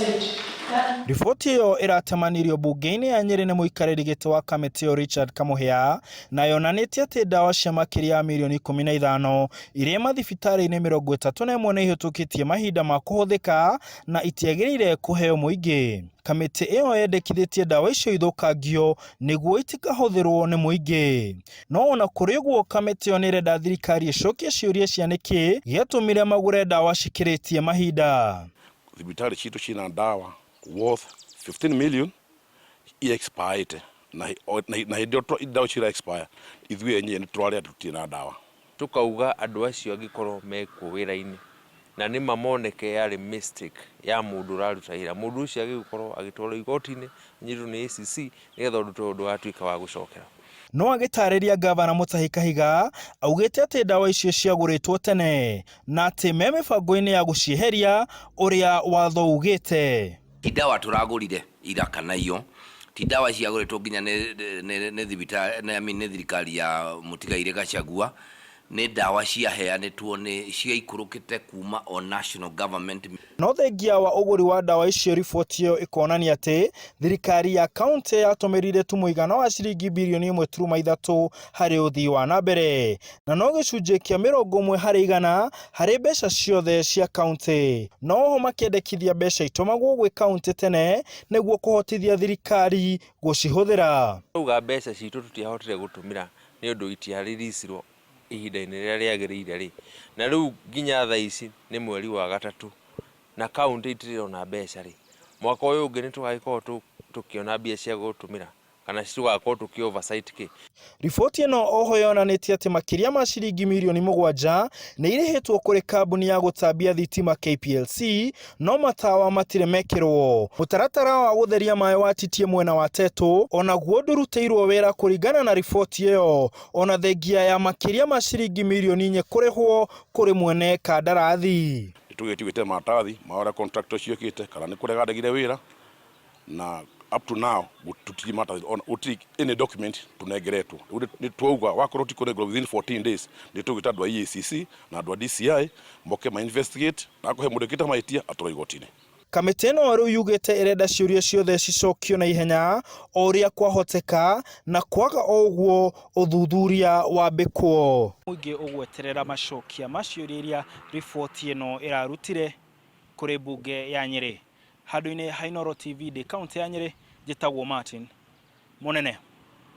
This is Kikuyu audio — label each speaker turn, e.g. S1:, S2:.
S1: message that
S2: Riboti ĩyo ĩratemanirio mbunge-inĩ ya Nyĩrĩ nĩ mũikarĩri gĩtĩ wa kamĩtĩ ĩyo Richard Kamuhia na yonanĩtie atĩ ndawa cia makĩria ya mirioni 15 iria mathibitarĩ-inĩ 31 nĩ ihĩtũkĩtie mahinda ma kũhũthĩka na itiagĩrĩire kũheo mũingĩ. Kamĩtĩ ĩyo yendekithĩtie ndawa icio ithũkangio nĩguo itikahũthĩrwo nĩ mũingĩ. No ona kũrĩ ũguo kamĩtĩ ĩyo nĩ ĩrenda thirikari ĩcokie ciũria cia nĩkĩ gĩatũmire magũre ndawa cikĩrĩtie mahinda.
S3: Thibitarĩ citũ ciĩna ndawa worth 15 million i expire na hĩndĩ ĩyo ndawa icio ira expire ithuĩ enyewe nĩ tũrarĩa tũtirĩ na ndawa.
S4: Tũkauga andũ acio angĩkorwo mekuo wĩra-inĩ na nĩma moneke yarĩ mistake ya mũndũ ũraruta wĩra, mũndũ ũcio agĩrĩirwo gũkorwo agĩtwarwo igoti-inĩ, anyitwo nĩ ACC nĩgetha ũndũ ta ũyũ ndũgatuĩke wa gũcokera.
S2: No agĩtarĩria ngavana Mutahi Kahiga augĩte atĩ ndawa icio ciagũrĩtwo tene na atĩ me mĩbango-inĩ ya gũcieheria ũrĩa watho ugĩte.
S5: Ti ndawa tũragũrire ira kana iyo, ti ndawa ciagũrĩtwo nginya nĩ, nĩ, nĩ thibitarĩ, I mean, nĩ thirikari ya mũtigairĩ Gachagua, nĩ ndawa ciaheanĩtwo nĩ, ciaikũrũkĩte kuma o national government.
S2: No thengia wa ũgũri wa ndawa icio riboti ĩyo ĩkonania atĩ thirikari ya kauntĩ yatũmĩrire tu mũigana wa ciringi birioni ĩmwe turuma ithatũ harĩ ũthii wa na mbere na no gĩcunjĩ kĩa 10% harĩ mbeca ciothe cia kauntĩ. No oho makĩendekithia mbeca itũmagwo gwĩ kauntĩ tene nĩguo kũhotithia thirikari gũcihũthĩra.
S4: Auga mbeca citũ tũtiahotire gũtũmĩra nĩ ũndũ itia release irwo ihinda-inĩ rĩrĩa rĩagĩrĩire rĩ, na rĩu nginya thaa ici nĩ mweri wa gatatũ na kauntĩ itirĩ irona mbeca rĩ, mwaka ũyũ ũngĩ nĩ tũgagĩkorwo tũkĩona mbia cia gũtũmĩra kana tũgakorwo tũkĩ oversight kĩ?
S2: Riboti ĩno oho yonanĩtie atĩ makĩria ma ciringi mirioni mũgwanja nĩ irĩhĩtwo kũrĩ kambuni ya gũtambia thitima KPLC no matawa matirĩ mekĩrwo. Mũtaratara wa gũtheria maĩ wa Titie mwena wa Tetũ onaguo ndũrutĩirwo wĩra kũringana na riboti ĩyo ona thengia ya makĩria ma ciringi mirioni inya kũrĩhwo kũrĩ mwene kandarathi.
S3: Nĩ tũgĩtie gwĩtia maratathi ma ũrĩa contractor ũcio ekĩte kana nĩ kũrega aregire wĩra na up to now tũtirĩ maratathi ona gũtirĩ any document tũnengeretwo. Rĩu nĩ twauga wakorwo ti kũnengerwo within 14 days nĩ tũgwĩta andũ a EACC na andũ a DCI moke ma investigate na akorwo he mũndũ wĩkĩte mahĩtia atwarwo igoti-inĩ.
S2: Kamĩtĩ ĩno rĩu yugĩte ĩrenda ciũria ciothe cicokio na ihenya o ũrĩa kwahoteka na kwaga o ũguo ũthuthuria wambĩkwo. Mũingĩ ũgweterera macokia ma ciũria iria riboti ĩno ĩrarutire kũrĩ mbunge ya Nyĩrĩ. Handũ-inĩ ha Inooro TV ndĩ kaũntĩ ya Nyĩrĩ, njĩtagwo Martin Mũnene.